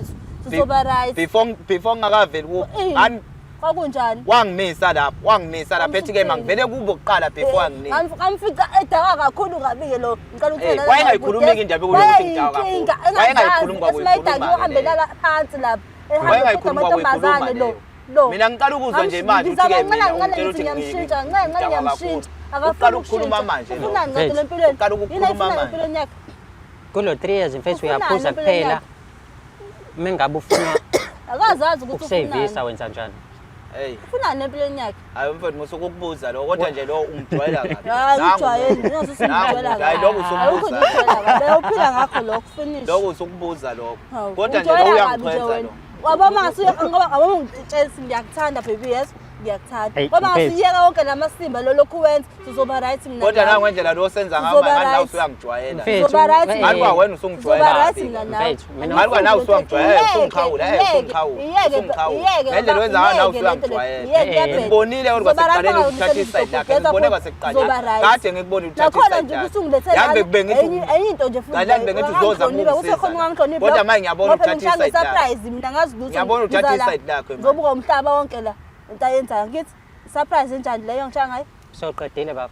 sizoba right Before ngingakaveli kubo. Eh, Ngani kwakunjani wangimisa lapho, wangimisa lapho ethi ke mangivele kubo kuqala before anginike. Ngamfica edaka kakhulu kabi-ke lo ngicela Eh, ukuthola wayengayikhulumi-ke indaba yokuthi ngidakwa kakhulu. Wayengayikhulumi kwakuyikhuluma-ke uhambelala phansi lapha Wayengayikhulumi amantombazane kwakuyikhuluma lo leyo. lo Mina ngiqala ukuzwa nje manje ukuthi ke mina ungitshela ukuthi ngiyamshintsha ncane ncane ngidakwa ngiyamshintsha kakhulu. Uqala ukukhuluma manje lo. ufunani ngcede empilweni Uqala yini ukukhuluma ayifunayo manje. empilweni yakhe Kulo 3 years mfethu Ufunani uyaphuza empilweni kuphela. yakhe? Uma ngabe ufuna akazazi ukuthi ukusevisa ufunani wenza njani? Hey, ufunani empilweni yakhe hayi mfowethu musa ukukubuza lo kodwa nje lo ungijwayela kabi. hayi Nangu ujwayele umuntu. ngingasuthi Nangu ungijwayela umuntu. Hayi kabi lokhu awukho usukubuza. ungijwayela kabi uphila ngakho lokho finish Lokhu usukubuza lokho. Hawu, Kodwa nje lo ungijwayela kabi nje uyangichwenza wena. lo. Wabo mangasuye ngoba abo ngitshela ngiyakuthanda baby yes ngiyakuthanda. Hey, Ngoba mfethu. ngasiyeka wonke lamasimba lo lokhu wenza sizoba right mina. Kodwa nawe. nangu ngendlela lo senza ngayo Uzoba manje nawe right. usuyangijwayela. Mfethu, Uzoba right eh, Ngani kwa wena Sizoba usungijwayela right kabi. mina nawe. Mfethu, mina- Ngani kwa nawe usuyangijwayela, usungikhawula, usungikhawula, usungikhawula. Ngendlela owenza ngayo nawe usuyangijwayela. Ngikubonile kodwa kwasekuqaleni ukuthatha isayidi lakhe, ngikubone kwasekuqaleni. Kade ngikubonile uthatha Nakhona isayidi nje lakhe. usungilethela Yazi bengithi enye into nje futhi. Kanti bengithi uzoza usekhona ukukusiza. ungangihloniphi. Kodwa manje ngiyabona Ngoba phela uthatha ngishaye isayidi lakhe. surprise mina ngazi lutho. Ngiyabona uthatha Ngiza la, isayidi lakhe manje. Ngizobuka umhlaba wonke la. Into ayenzayo ngithi surprise enjani leyo ngishaya ngayo? Soqedile baba.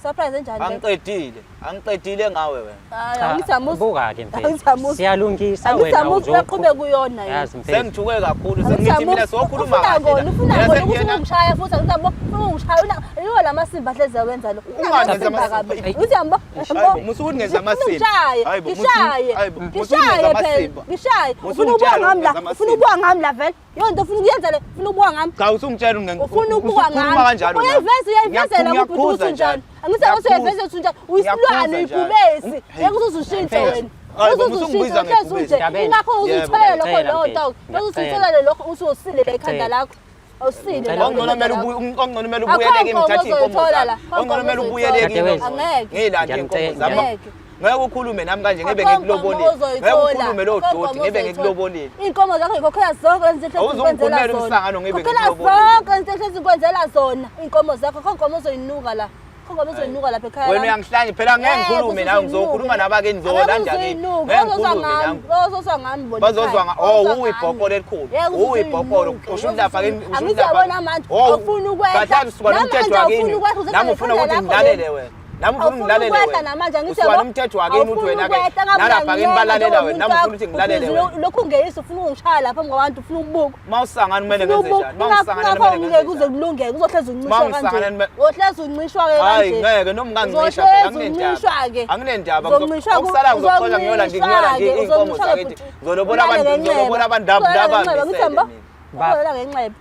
Surprise enjani leyo? Angiqedile, angiqedile ngawe wena. Hayi, Cha, angithi amuzi. buka-ke mfethu. Angithi amuzi. Siyalungisa Angithi wena amuzi uzoqhu- uyaqhubeka kuyona yena. Yazi mfethu. Sengithuke kakhulu, sengithi mina sokhuluma Ufuna kahle. kona, la. ufuna Mina kona ukuthi sengiyena- ungishaya futhi angithi yabo, ufuna ungishaya una yiwo la masimba hleze wenza lo. Ungangenza amasimba. Uthi yabo, Hayibo, musu ukuthi ngenza amasimba. Ngishaye, Hayibo, musu- ngishaye, hayibo, musu ngishaye ngenza phela, amasimba. ngishaye. Musu Ufuna ukubuka ungitshela ngami la, ngenza ufuna amasimba. ukubuka ngami la vele. Yonke into ufuna ukuyenza le, ufuna ukubuka ngami. Cha usungitshela Ufuna ukubuka usukhuluma ngami. kanjalo. Uyayiveza, uyayivezela kubhuti ukuthi Ngiyakhuza unjani. njalo. Angithi ukuthi uyayiveza ukuthi unjani. Uyisilwane, Ngiyakhuza njalo. uyibhubesi. Hey. Ngeke uze ushintshe Mfethu. wena. Hayi bo, Uze musungibiza ushintshe uhlezi ngebhubesi. unje. Ndabeni. Ingakho Yebo, uzitholela lokho ngiyacela, leyo nto. mfethu. Uze usitholele lokho usosile la ekhanda Ngiyacela. lakho. Awusile la. Ongcono kumele ubuye ongcono kumele ubuyele kimi Akho ngithathe nkomo iy'nkomo ozoyithola la. zami. Ongcono kumele ubuyele kimi. Dadewethu. Angeke. Ngiyilande iy'nkomo Ngiyamcela. zami. Angeke. Ngeke ukhulume nami kanje ngebe Akho nkomo ngikulobolile. Ngeke ozoyithola. ukhulume lowo Akho doti nkomo ngebe ozoyithola. ngikulobolile. Iy'nkomo zakho yikhokhela zonke lezi zinto Awuzungikhulumela ezikwenzela zona. umsangano ngibe Khokhela ngikulobolile. zonke lezi zinto ezikwenzela zona. Iy'nkomo zakho, akho nkomo ozoyinuka la. Khona bezoyinuka lapha ekhaya. Wena uyangihlanya phela ngeke ngikhulume nawe ngizokhuluma nabakini ngizolanda kini. Ngeke ngikhulume nawe. Bazozwa ngami bona. Bazozwa nga oh uyibhokolo elikhulu. Uyibhokolo usho ukuthi lapha kini usho ukuthi lapha. Angizabona manje. Awufuni ukwehla. Kahle usuka nomthetho wakini. Nami ufuna ukuthi ngilalele wena. Nami ufuna ngilalele wena. Namanje angithi Usuka nomthetho wakini uthi wena ke nalapha kini balalela wena. Nami ufuna ukuthi ngilalele wena. Lokhu ungeyisa ufuna ukungishaya lapha ngabantu ufuna ukubuka. Mawusangana kumele ngenze njani? Mawusangana kumele ngenze njani? Kuze kulungeke uzohlezi uncishwa kanje. Uzohlezi uncishwa ke kanje. Hayi ngeke noma ungancisha phela anginendaba. Anginendaba. Okusala ngizoxola ngiyolanda ngiyolanda inkomo zakithi. Ngizolobola abantu ngizolobola abantu laba laba. Ngizolobola ngenxeba.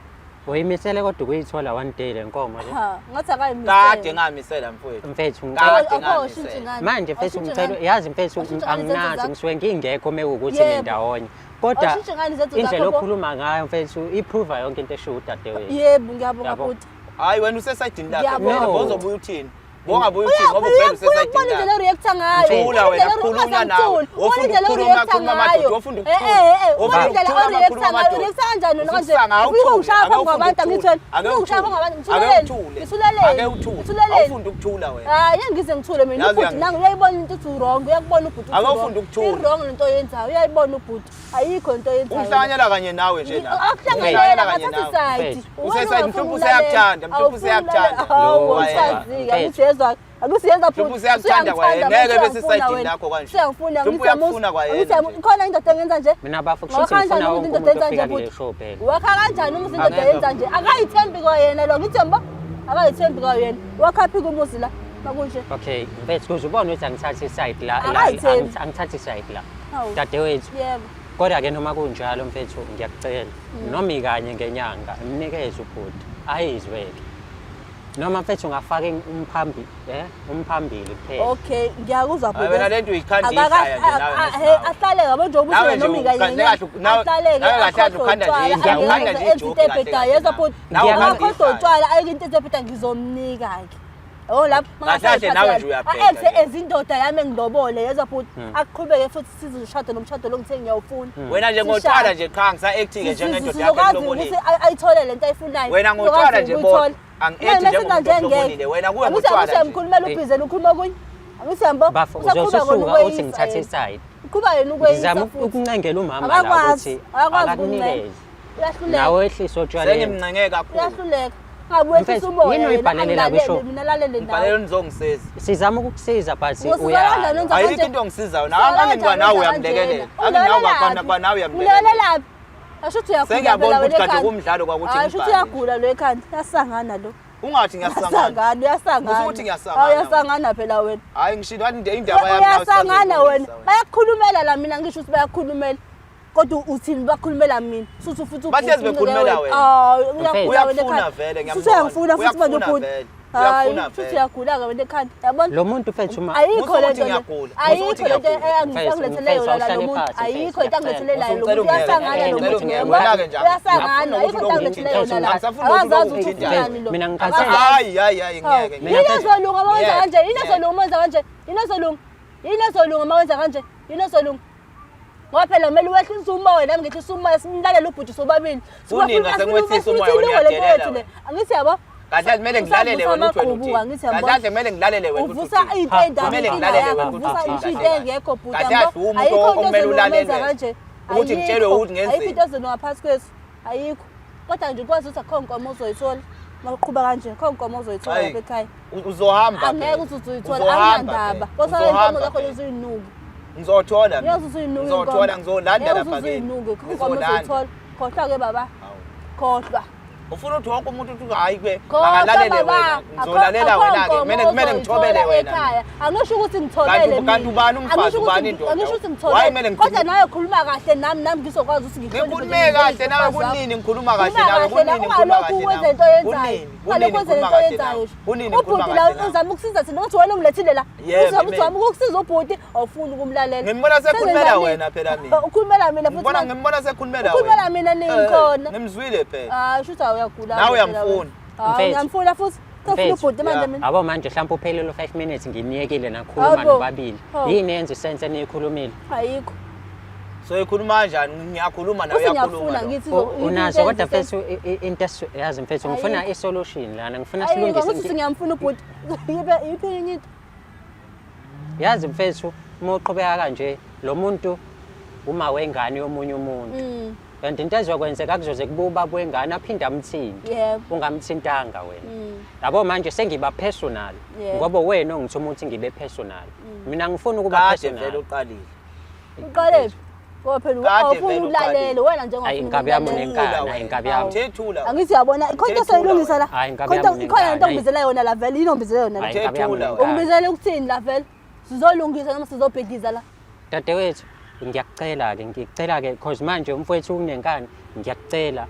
Uyimisele kodwa ukuyithola one day le nkomo le. Ha, ngathi akayimisele. Kade ngamisela mfowethu. Mfethu Kade ngicela ngamisela. manje mfethu ngicela yazi mfethu anginazi ngisuke ngingekho mekuwukuthi Yebo. nindawonye. Kodwa Awushintshe ngani izenzo indlela zakho bo? okhuluma ngayo mfethu iprova yonke into eshiwo udadewethu. Yebo, ngiyabonga Yabo. bhuti. Hayi wena usesayidini lakhe. Ngiyabonga. Vele No. bozobuya uthini? Bongabuya uthini ngoba uvele Uyakubona usesayidini indlela lakhe. oreacta ngayo. Thula wena, khuluma nawe. Wofunda ukukhuluma, khuluma amadoda, wofunda ukuthula. Ubona Wofunda indlela ukuthula, oreacta khuluma ngayo. amadoda. Ureacta kanjani wena kanje? Ususanga, Ufike awuthule, ungishaya phambi ake kwabantu ufunde angithweni. ake Ufike ungishaya phambi kwabantu Ake ngithuleleni. uthule. Ngithuleleni. Ake uthule. Ngithuleleni. Awufunde ukuthula wena. Hayi, ngize ngithule mina. Yazi Ubhuti uyangi- nangu uyayibona into uthi wrong, uyakubona ubhuti uthi Ake wrong. ufunde ukuthula. I-wrong lento oyenzayo, uyayibona ubhuti. Ayikho into oyenzayo. Ungihlanganyela kanye nawe nje la. Akuhlanganyela Ungihlanganyela kanye ngathatha nawe. isayidi. Mfethu. Usesayidi, mhlawumbe useyakuthanda, mhlawumbe useyakuthanda. Hawu, Lo, usazike, mfethu. angisiyezwa. Angisiyezwa futhi. Mhlawumbe useyakuthanda kwayena, ngeke bese isayidini lakho kanje. Useyangifuna, Mhlawumbe uyakufuna kwayena nje. Khona indoda engenza nje. Mina bafo kusho Wakha ukuthi ngifuna kanjani wonke umuntu umuntu indoda ofika enza kule nje show phela. Wakha kanjani umuzi indoda Angeke. yenza nje? Akayithembi kwayena lo, ngithemba. Akayithembi kwayena. Wakha phi umuzi la? Makunje. Okay, mfethu kuze ubone ukuthi angithathi iside la, la Akayithembi. angithathi iside la. Hawu. Dadewethu. Yebo. Kodwa ke noma kunjalo mfethu ngiyakucela noma ikanye ngenyanga mnikeze ubhuti ayizweke. Noma mfethu ungafaka umphambi, umphambili kuphela. Okay, ngiyakuzwa Hayi wena lento uyikhanda ihlaya nje nawe ngesinawe. Ahlale ngabo nje Nawe ukuthi nje noma ikanye ukhande kahle, nawe kahle kahle ukhanda nje ihlaya, ukhanda nje ijoke kahle ebhedayo kahle yezwa nawe. futhi. Nawe ukhanda Akakhohlwa ihlaya. utshwala ayike into ezebheda ngizomnika ke. Yabo lapho Kahle kahle nawe nje uyabheda Exe nje. ezindoda yami engilobole yezwa futhi aqhubeke futhi sizoshada nomshado lo ngithe ngiyawufuna. Wena nje ngotshwala nje qha ngisa-acting njengendoda yakho Sizokwazi elobolile. ukuthi ayithole lento ayifunayo. Wena ngotshwala nje bona. Angi-act njengomuntu olobolile. Wena kuwe ngotshwala nje. Ngikhulumela ubhizi ukhuluma okunye. Angithi yambo. Bafo uzosusuka uthi ngithathe iside. Uqhuba yena ukweyisa Ngizama futhi. ukuncengela umama la Akakwazi, ukuthi akakwazi ukuncenga. akakunikeze. Uyahluleka. Nawe wehlise otshwaleni. Sengimncenge kakhulu. Uyahluleka. Ngabe wehlisa Mfethu, umoya. yini yena, oyibhalele la angilalele, kwishow? Mina lalele Ngibhalele nawe. nizongisiza. Sizama ukukusiza but Usiza uya. kanjani wenza Ayikho kanje? into ongisizayo. Nawe angani nawe uyamlekelela. Angani nawe kwa nawe uyamlekelela. Ulalelaphi? Asho ukuthi uyagula Sengiyabona phela ukuthi wena kade ekhanda. kumdlalo kwakuthi Hayi, sho ukuthi ngibhale. uyagula lo ekhanda. Uyasangana lo. Ungathi ngiyasangana. Uyasangana, uyasangana. Usukuthi ngiyasangana. Hawu, uyasangana phela wena. Hayi ngishilo wathi indaba yami nawe Uyasangana wena. sisazolungisa Bayakukhulumela la mina ngisho ukuthi bayakukhulumela. Kodwa uthini bakhulumela mina? Suthi futhi Bahlezi ubhuti bekhulumela uncike wena. Hawu, uyagula wena Uyakufuna ekhanda. vele, Suthi uyangifuna futhi manje Uyakufuna ubhuti. vele. Hayi, Uyakufuna futhi vele. uyagula-ke wena ekhanda. Yabona? Lo muntu mfethu ma Ayikho Musa lento ukuthi le. ngiyagula. Musa Ayikho ukuthi lento ngiyagula. engilethele yona la Mfethu, lo muntu. awuhlale phansi, Ayikho into angilethele layo lo Ngicela muntu. ungiyeke. Uyasangana lo Ngicela muntu. ungiyeke. Wena-ke nje, Uyasangana. angifuni Ayikho into ukuthi angilethele yona la. Angisafuni ukuthi Akazazi ukuthi ungithinte. ufunani lo. Mina ngikhathele. Hayi hayi hayi ngeke. Mina Yini mfethu- ezolunga uma wenza Ngeke, kanje? Yini ngeke. ezolunga uma wenza kanje? Yini ezolunga? Yini ezolunga uma wenza kanje? Yini ezolunga? Ngoba phela kumele wehlise umoya nami ngehlise umoya simlalele ubhuti sobabili. Kunini ngasengiwehlisa umoya, wena uyadelela wena. Angithi yabo? Kahle kahle kumele ngilalele wena uthi wena Usavusa amagqubu, angithi uthini. yabo? Kahle kahle kumele ngilalele wena uthi Uvusa uthini. into endala Kumele inkinga ngilalele yakho, wena ukuthi uvusa uthini. into engekho bhuti Kahle yabo. kahle umuntu Ayikho into okumele ezolunga uma wenza ulalelwe. kanje. Ukuthi ngitshelwe Ayikho. ukuthi ngenzeni. Ayikho into ezolunga phakathi kwethu. Ayikho. Kodwa nje ukwazi ukuthi akukho nkomo ozoyithola. Mawuqhuba kanje, akukho nkomo ozoyithola Hayi. lapha ekhaya. Uzohamba. Angeke phela. uze uzoyithola, Uzohamba anginandaba. phela. Kodwa inkomo Uzohamba zakho phela. lezi uyinuke. Ngizothola mina. Ngeke uze uyinuke Ngizothola inkomo. ngizolanda Ngeke lapha uze kini. uyinuke, inkomo Ngizolanda. ozoyithola. Khohlwa-ke baba. Hawu. Khohlwa. Ufuna ukuthi wonke umuntu uthi hayi ke Khohlwa makalalele baba. wena. Ngizolalela Akho- wena ke. akho Kumele nkomo kumele ngithobele ozoyithola wena. ekhaya. Angisho ukuthi ngithobele Kanti mina. kanti ubani umfazi Angisho ukuthi ubani indoda? Angisho ukuthi Why ngithobele. kumele Kodwa ngikhulume? nawe khuluma kahle nami nami ngizokwazi ukuthi ngihloniphe Ngikhulume kahle nawe umfazi wakho. kunini ngikhuluma kahle Khuluma nawe kahle la, kunini ngikhuluma ungalokhu kahle wenza nawe. into oyenzayo. Kunini Ungalokhu kunini wenza ngikhuluma into kahle oyenzayo. nawe. Kunini ngikhuluma Ubhuti la kahle nawe. uzama ukusiza thina ukuthi wena ungilethile la. Yebo, Uzama ukuthi mina. wami ukukusiza ubhuti awufuni ukumlalela. Ngimbona sekhulumela Senzani? wena phela mina. Ukhulumela mina futhi. Ngibona manje. ngimbona sekhulumela wena. Ukhulumela mina nini Eh, khona? Ngimzwile phela. Hayi shuthi awuyagula. Nawe uyamfuna. Hayi Mfethu. ngiyamfuna futhi. Sefuna Mfethu. ubhuti manje Yeah. mina. Yabo manje mhlawumbe uphelele u-5 minutes nginiyekile nakhuluma Hayibo. nobabili. Hawu. Yini eyenza isense eniyikhulumile? Ayikho. So ikhuluma kanjani? Ngiyakhuluma nawe Uthi uyakhuluma. ngiyafuna lo. ngithi Unazo kodwa mfethu into yazi mfethu ngifuna Ayikho. i-solution lana ngifuna Ayikho silungise ngithi ngiyamfuna ubhuti. Yibe yiphi enye into? Yazi mfethu uma uqhubeka kanje lo muntu uma wengane yomunye umuntu and into ezokwenzeka kuzoze kube ubaba wengane aphinde amthinte Yebo. ungamthintanga wena yabo manje sengiba personal Yebo. ngoba wena ongithuma ukuthi ngibe personal mina ngifuna ukuba Kade vele personal uqalile. Uqalephi? Ngoba phela Kade awufuni vele ulalele wena njengoba Ayi, inkabi yami unenkani, ayi, inkabi yami. Thethula. Angithi uyabona ikhona into Thethula soyilungisa la. Hayi, inkabi Khona yami into- Ikhona into unenkani, ongibizela yona la vele, yini ongibizela yona la? Hayi, inkabi yami Thethula unenkani. Ungibizela ukuthini la vele? Sizolungisa noma sizobhidliza la? Dadewethu ngiyakucela-ke ngikucela-ke cause manje umfowethu unenkani ngiyakucela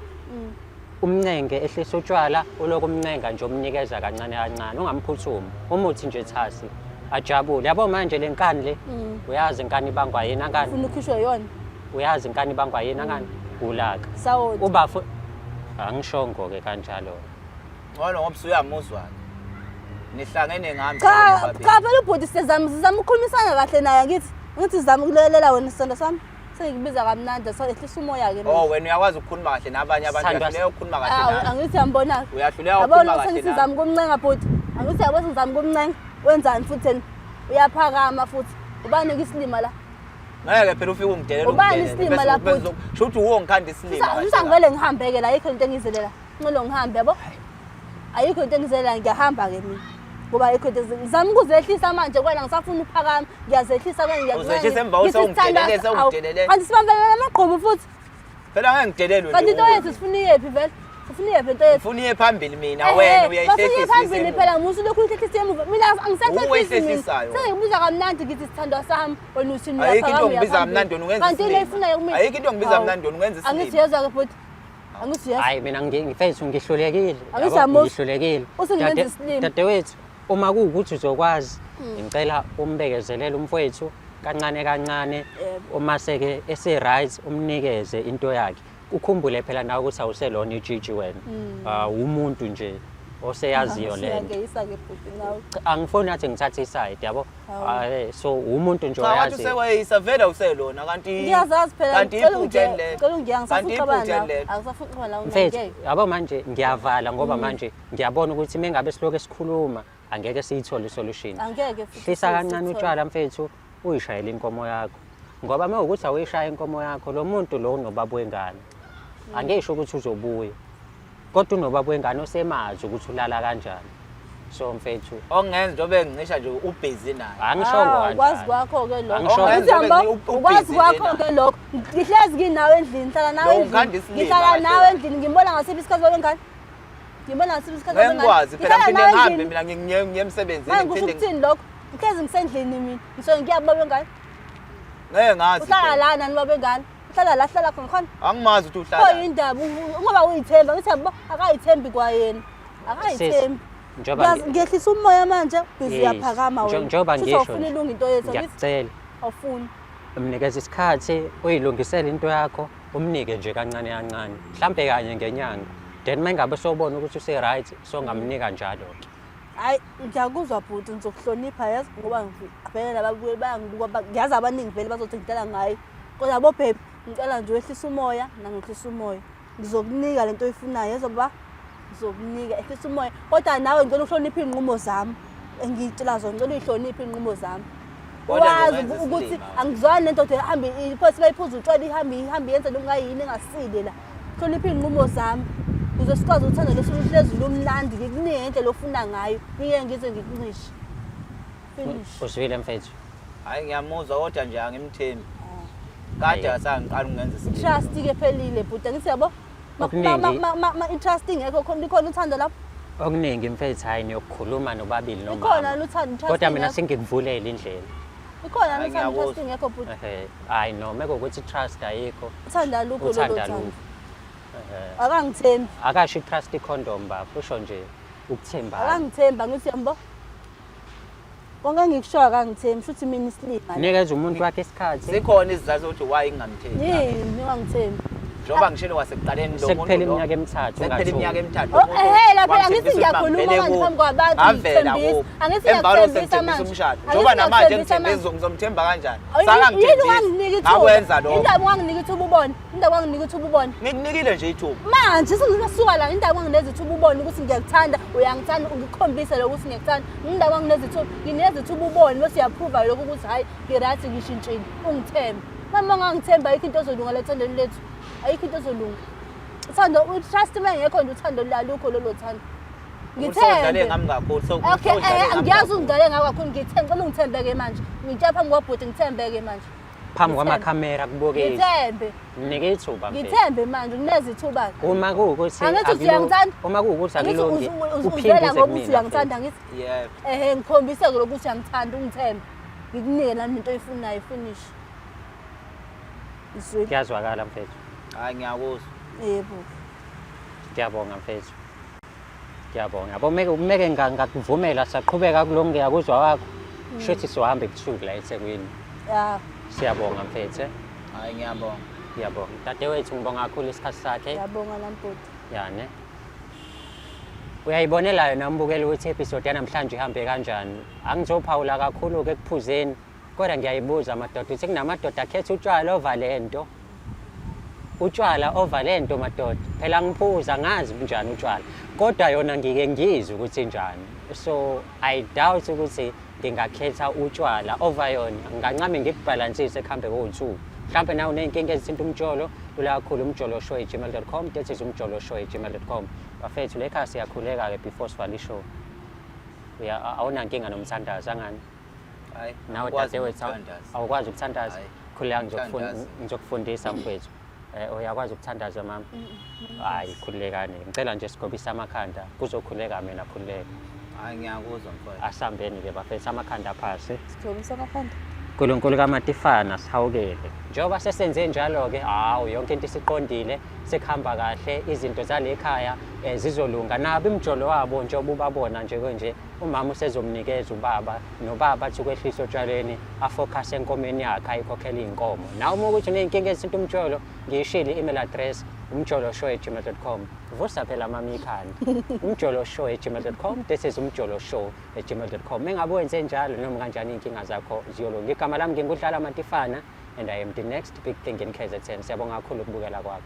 umncenge ehlise utshwala ulokhu umncenga nje umnikeza kancane kancane ungamphuthumi umuthi nje thasi ajabule yabo manje le nkani le uyazi inkani ibangwa yini ankani Ufuna ukhishwe yona. uyazi inkani ibangwa yini ankani ulaka Sawoti. ubafo angishongo-ke kanjalo Ngcono ngoba usuyamuzwa. Nihlangene ngami. Cha, cha phela ubhuti sizama sizama ukukhulumisana kahle naye angithi. Ngithi sizama ukulekelela wena sithando sami. Sengikubiza kamnandi so ehlisa umoya ke Oh wena uyakwazi ukukhuluma kahle nabanye abantu Sithandwa- uyahluleka ukukhuluma kahle Awu nami. angithi uyambona. Uyahluleka Yabona ukukhuluma kahle nami. sengizama ukumncenga bhuti. Angithi yabo sengizama ukumncenga. Wenzani futhi yena? Uyaphakama futhi. Ubani isilima la? Ngeke phela ufike ungidelela Ubani ungidelele, isilima bese- lapho? bese- Sho ukuthi uwo ngikhanda isilima. kahle Sisa kahle. ngivele ngihambe ke la ayikho into engizelela. Ngicela ngihambe yabo. Ayikho into engizelela ngiyahamba ke mina. Ngoba ayikho into ngizama ukuzehlisa manje kwena ngisafuna ukuphakama. Ngiyazehlisa kwena ngiyakuncela. Uzehlisa emva kokuthi sewungidelele, sewungidelele. Kanti sibambelele amagqubu futhi. Phela ngeke ngidelelwe Kanti nje into kuwe. yethu sifuna iyephi vele? Sifuna iyephi into yethu? Ngifuna iye phambili mina wena uyayihlehlisa. phambili isemuva. phela musu lokhu uhlehlisa emuva. Mina angisahlehlisi Uwe mina. oyihlehlisayo. Sengikubiza kamnandi ngithi sithandwa sami wena uthi Ayikho into ongibiza kamnandi wena ungenza Kanti ile isilima. ifunayo kumina. Ayikho into ongibiza Hawu. kamnandi wena ungenza isilima. Angithi yezwa ke futhi. Angithi yezwa. Hayi mina mfethu ngihlulekile. Angithi yabo, yamuva. Ngihlulekile. Usingenza isilima. Dadewethu uma kuwukuthi uzokwazi ngicela umbekezelele umfowethu kancane kancane Yebo. uma seke ese-right umnikeze into yakhe. Ukhumbule phela nawe ukuthi awuselona itshitshi wena. Ah, umuntu nje oseyaziyo le nto. Usiyangeyisa ke bhuti nawe. Angifuni athi ngithathe iside yabo. Hawu. Ah, so umuntu nje Cha wathi oyaziyo. useweyisa vele awuselona kanti Ngiyazazi phela kanti ngicela iphutha ungiye- lelo. ngicela ungiye angisafuni Kanti ukuxabana iphutha nawe. lelo. Angisafuni ukuxabana nawe Mfethu, ngeke. yabo manje ngiyavala ngoba manje ngiyabona ukuthi mengabe silokhu esikhuluma angeke siyithole isolution. Angeke futhi Hlisa kancane siyithole. utshwala mfethu uyishayele inkomo yakho. Ngoba uma ukuthi awuyishaya inkomo yakho lo muntu lo unobaba wengane. Angisho ukuthi uzobuya. Kodwa unobaba wengane osemazi ukuthi ulala kanjani. So mfethu, Ongenza njengoba engincisha nje ubhizi naye. angishongo Ah, Ukwazi kanjalo. kwakho ke lokho. Angishongo. Angithi hamba, Ubhizi ukwazi nje kwakho na. ke lokho. Ngihlezi nginawe endlini, ngihlala nawe Lo ngikhanda endlini. isilima Ngihlala kahle nawe kahle. endlini, ngimbona ngasiphi isikhathi baba wengane? Ngimbona ngasiphi isikhathi baba Ngeke wengane? ngikwazi phela Ngihlala ngiphinde nawe ngihambe endlini. mina ngiye emsebenzini Manje kusho ngiphinde ukuthini lokho? Ngihlezi ngisendlini mina. Ngisuke ngiya kubaba wengane. ngeke ngazi. Uhlala phela. la nani baba wengane? Uhlala la hlala khona khona. Angimazi ukuthi Pho uhlala. yindaba ngoba uyithemba ngithi yabo akayithembi kwayena. Akayithembi. Njengoba Ngiyehlisa umoya manje, bhizi Yes. uyaphakama wena. Njengoba Shuthi ngisho awufuni nje. ilunga into yethu angithi Ngiyakucela. awufuni. Umnikeze isikhathi uyilungisele into yakho umnike nje kancane kancane mhlampe kanye ngenyanga then uma ngabe sowubona ukuthi use-right songamnika njalo-ke Hayi ngiyakuzwa bhuti ngizokuhlonipha yazi ngoba vele lababuye bayangibuka ngiyazi abaningi vele bazothi ngidlala ngaye. Kodwa yabo baby ngicela nje wehlisa umoya nangehlisa umoya. Ngizokunika lento oyifunayo yezwa baba. Ngizokunika ehlisa umoya kodwa nawe ngicela uhloniphe iy'nqumo zami engiyitshela zona ngicela uyihloniphe iy'nqumo zami. Kodwa nje Wazi ungenza ukuthi isilima. angizwani nendoda ihambe iphosi bayiphuza utshwala ihambe ihambe yenze noma kayini engasile la. Hlonipha iy'nqumo zami ukuze sikwazi ukuthanda leso hlezi lumnandi ngikunike ngendlela ofuna ngayo ngike ngize ngikuncishe. Finish. Uzwile mfethu? Hayi ngiyamuzwa kodwa nje angimthembi. Kade asangiqala ukungenza isilima. Trust ke phelile bhuti angithi yabo. Okuningi. I-trust ingekho khona ikhona uthando lapho. Okuningi mfethu hayi niyokukhuluma nobabili Ikhona nomama. luthando trust. Kodwa mina ingekho. sengikuvulela indlela. Ikhona Hayi, luthando ngiyakuzwa. trust ingekho bhuti. Ehe, hayi noma ekuwukuthi trust ayikho Uthanda lukho lolo uthanda thando. lutho. Ehe. Akangithembi. Akasho i-trust i-condom bafo usho nje ukuthembana. Akangithembi angithi yabo. Konke engikushoyo akangithembi shuthi mina isilima. Nikeza umuntu wakhe isikhathi. Sikhona isizathu sokuthi why ngingamthembi. Yini ungangithembi? Njengoba ngishilo kwasekuqaleni lo muntu Sekuphele lo- iminyaka emithathu Sekuphele ungatholi. iminyaka emithathu. Oh, lo muntu ehhe, lapha angithi wangithembisa ukuthi ngiyakhuluma bangivele manje kubo. phambi kwabantu, Ngavela ngikuthembisa. kubo. Angithi Emva kwalokho ngiyakuthembisa sengithembisa manje. umshado. Angithi Njengoba namanje ngiyakuthembisa ngithembisa manje. ngizomthemba kanjani? Yini Sakangithembisa. unganginiki ithuba? Ngakwenza lokho. Indaba unganginiki ithuba ubone. Indaba unganginiki ithuba ubone. Ngikunikile nje ithuba. Manje sengisuka la indaba unganginezi ithuba ubone ukuthi ngiyakuthanda, uyangithanda, ungikhombise lokho ukuthi ngiyakuthanda. Indaba unganginezi ithuba, nginikeza ithuba ubone bese uyaprova lokho ukuthi hayi ngiright ngishintshile, ungithembe. Mama ungangithemba ayikho into ezolunga la ethandweni lethu. Ayikho into ezolunga. Uthando utrust uma engekho nje uthando lalukho lolo thando. Usodlale Ngithembe. ngami kakhulu. So Okay, usodlale ngami ngiyazi kakhulu. ungidlale ngako kakhulu ngithembe, ngicela ungithembeke manje. Ngitshela phambi kwabhuti ngithembeke manje. Phambi Ngithembe. kwamakhamera kubukise. Ngithembe. Mnike ithuba mfethu. Ngithembe manje ngineze ithuba. Uma kuwukuthi Angithi akulungi- uyangithanda? Uma kuwukuthi Angithi akulungi uphinde uzela uze ngoba uthi kumina. uyangithanda ngithi Yebo. ehe ngikhombise ke lokuthi uyangithanda ungithembe. Ngikunike nami into oyifunayo finish. Izwile. Kuyazwakala mfethu. Hayi ngiyakuzwa. Yebo. Ngiyabonga mfethu. Ngiyabonga. Yabo meke meke ngakuvumela saqhubeka kulonke ngiyakuzwa wakho. Shuthi sohamba ebusuku la eThekwini. Ya, Siyabonga mfethu. Eh. Hayi ngiyabonga. Ngiyabonga. Dadewethu ngibonga kakhulu isikhathi sakhe. ngiyabonga nami bhuti. Yani. Uyayibonela yona mbukeli ukuthi episode yanamhlanje ihambe kanjani. Angizophawula kakhulu ke ekuphuzeni kodwa ngiyayibuza madoda ukuthi kunamadoda akhetha utshwala ova lento. Utshwala ova lento madoda. Phela ngiphuza ngazi bunjani utshwala. Kodwa yona ngike ngizwe ukuthi injani. So I doubt ukuthi ngingakhetha utshwala over yona. Ngingancame ngikubhalansise kuhambe kowu-2. Mhlawumbe nawe uney'nkinga ezithinta umjolo, lula kakhulu umjoloshow@gmail.com. That is umjoloshow@gmail.com. Bafethu le khaya siyakhuleka-ke before sivale ishow. Awunankinga nomthandazo angani? Hayi. Nawe angikwazi dadewethu ukuthandaza. awukwazi ukuthandaza? Hhayi. Khuleka Ngithandaza. ngizokufundisa mfethu. Uyakwazi ukuthandaza mama? Hayi khululekani. Ngicela nje sigobise amakhanda. Kuzokhuleka mina khululeka. Hayi ngiyakuzwa mfowethu. Asambeni-ke bafethu amakhanda phasi. Sigcobisa amakhanda. Nkulunkulu kaMatifana sihawukele. Njengoba sesenze njalo-ke, hawu yonke into isiqondile, sekuhamba kahle, izinto zale ekhaya zizolunga. Nabo imijolo wabo njengoba ubabona nje konje, umama usezomnikeza ubaba, nobaba athi ukwehlisa otshwaleni, afocus enkomeni yakhe, ayikhokhele iy'nkomo. Nawe uma ukuthi uney'nkinga ezithinta umjolo, ngiyishilo i-email address, umjoloshow@gmail.com. Vusa phela mama ikhanda. umjoloshow@gmail.com. This is umjoloshow@gmail.com. Mengabe wenze njalo noma kanjani iy'nkinga zakho ziyolunga. Igama lami nginguDlala Matifana and I am the next big thing in KZN. Siyabonga kakhulu ukubukela kwakho.